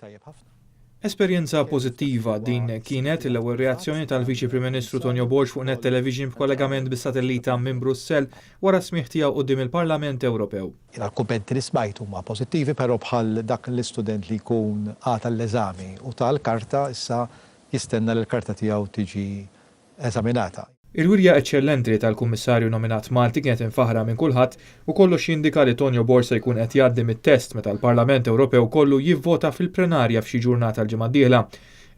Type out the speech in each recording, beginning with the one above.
Tajjeb ħafna. Esperjenza pożittiva, din kienet l-ewwel reazzjoni tal-Viċi Prim Ministru Tonio Borg fuq Net Television b'kollegament bis-satellita minn Brussell wara smigħ tiegħu quddiem il-Parlament Ewropew. Jiena l-kummenti li smajt huma pożittivi, però bħal dak l-istudent li jkun għata l-eżami u ta l-karta, issa jistenna li l-karta tiegħu tiġi eżaminata. Il-wirja eċċellenti li tal-Kummissarju nominat Malti kienet imfaħra minn kulħadd u kollox jindika li Tonio Borg se jkun qed jgħaddi mit-test meta l-Parlament Ewropew kollu jivvota fil-plenarja f'xi ġurnata l-ġimgħa d-dieħla.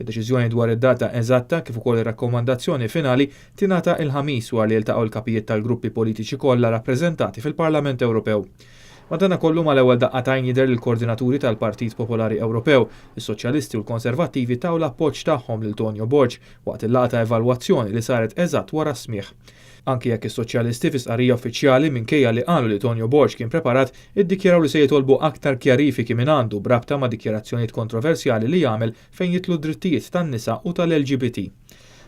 Id-deċiżjoni dwar id-data eżatta kif ukoll ir-rakkomandazzjoni finali tingħata il-Ħamis wara li jiltaqgħu l-kapijiet tal-gruppi politiċi kollha rappreżentati fil-Parlament Ewropew. Madanakollu, mal-ewwel daqqa t'għajn jidher li l-koordinaturi tal-Partit Popolari Ewropew, is-Soċjalisti u l-Konservattivi taw l-appoġġ tagħhom lil Tonio Borg waqt il-laqgħa ta' evalwazzjoni li saret eżatt wara s-smigħ. Anki jekk is-Soċjalisti fi stqarrija uffiċjali, minkejja li qalu li Tonio Borg kien preparat, iddikjaraw li se jitolbu aktar kjarifiki minn għandu b'rabta ma' dikjarazzjonijiet kontroversjali li jagħmel fejn jidħlu d-drittijiet tan-nisa u tal-LGBT.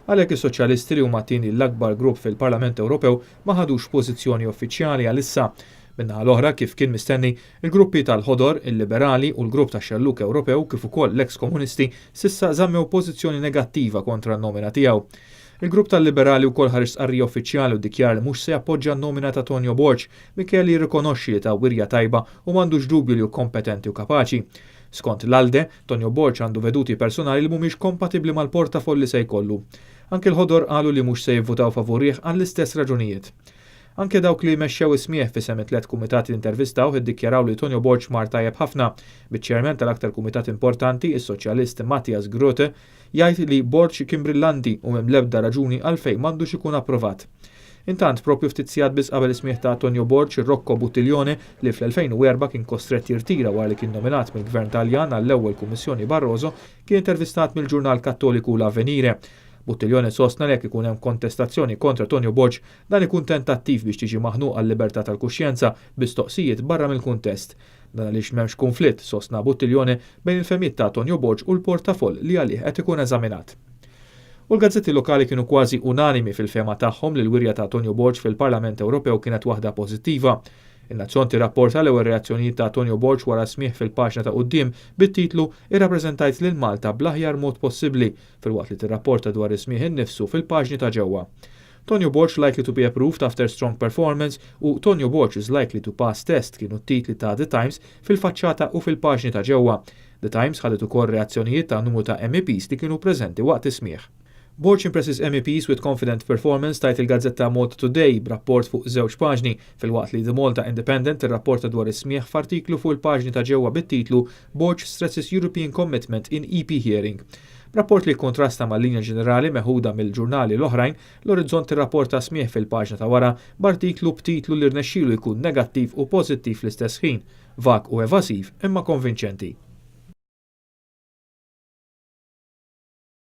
Għalhekk is-Soċjalisti, li huma t-tieni l-akbar grupp fil-Parlament Ewropew, ma ħadux pożizzjoni uffiċjali għalissa. Min-naħa l-oħra, kif kien mistenni, il-gruppi tal-Ħodor, il-Liberali u l-grupp tax-Xellug Ewropew kif ukoll l-eks komunisti s'issa żammew pożizzjoni negattiva kontra n-nomina tiegħu. Il-grupp tal-Liberali wkoll ħareġ stqarrija uffiċjali u ddikjara li mhux se jappoġġa n-nomina ta' Tonio Borg, minkejja li jirrikonoxxi li ta wirja tajba u m'għandux dubju li hu kompetenti u kapaċi. Skont l-ALDE, Tonio Borg għandu veduti personali li mhumiex kompatibbli mal-portafoll li se jkollu. Anke l-Ħodor qalu li mhux se jivvutaw favurih għall-istess raġunijiet. Anke dawk li mexxew is-smigħ f'isem it-tliet kumitati li intervistawh iddikjaraw li Tonio Borg mar tajjeb ħafna, biċ-chairman tal-aktar kumitat importanti, is-Soċjalist Matthias Groote, jgħid li Borg kien brillanti u m'hemm l-ebda raġuni għalfejn m'għandux ikun approvat. Intant, propju ftit sigħat biss qabel is-smigħ ta' Tonio Borg, Rocco Buttiglione, li fl-2004 kien kostrett jirtira wara li kien nominat mill-Gvern Taljan għall-ewwel Kummissjoni Barroso, kien intervistat mill-ġurnal Kattoliku L'Avvenire. Buttiglione sostna li jekk ikun hemm kontestazzjoni kontra Tonio Borg, dan ikun tentattiv biex tiġi maħnuqa l-libertà tal-kuxjenza b'mistoqsijiet barra mill-kuntest. Dan għaliex m'hemmx konflitt, sostna Buttiglione, bejn il-fehmiet ta' Tonio Borg u l-portafoll li għalih qed ikun eżaminat. U l-gazzetti lokali kienu kważi unanimi fil-fehma tagħhom li l-wirja ta' Tonio Borg fil-Parlament Ewropew kienet waħda pożittiva. In-Nazzjon tirrapporta l-ewwel reazzjonijiet ta' Tonio Borg wara smigħ fil-paġna ta' quddiem bit-titlu "Irrappreżentajt lil Malta bl-aħjar mod possibbli", filwaqt li tirrapporta dwar is-smigħ innifsu fil-paġni ta' ġewwa. "Tonio Borg likely to be approved after strong performance" u "Tonio Borg is likely to pass test" kienu t-titli ta' The Times fil-faċċata u fil-paġni ta' ġewwa. The Times ħadet ukoll reazzjonijiet ta' numru ta' MEPs li kienu preżenti waqt is-smigħ. "Borg impresses MEPs with confident performance" tgħid il-gazzetta Malta Today b'rapport fuq żewġ paġni, filwaqt li The Malta Independent irrapporta dwar is-smigħ f'artiklu fuq il-paġni ta' ġewwa bit-titlu "Borg stresses European commitment in EP hearing". Rapport li kontrasta mal-linja ġenerali meħuda mill-ġurnali l-oħrajn, l-Orizzont irrapporta smigħ fil-paġna ta' wara b'artiklu b'titlu li rnexxielu jkun negattiv u pożittiv fl-istess ħin, vag u evasiv imma konvinċenti.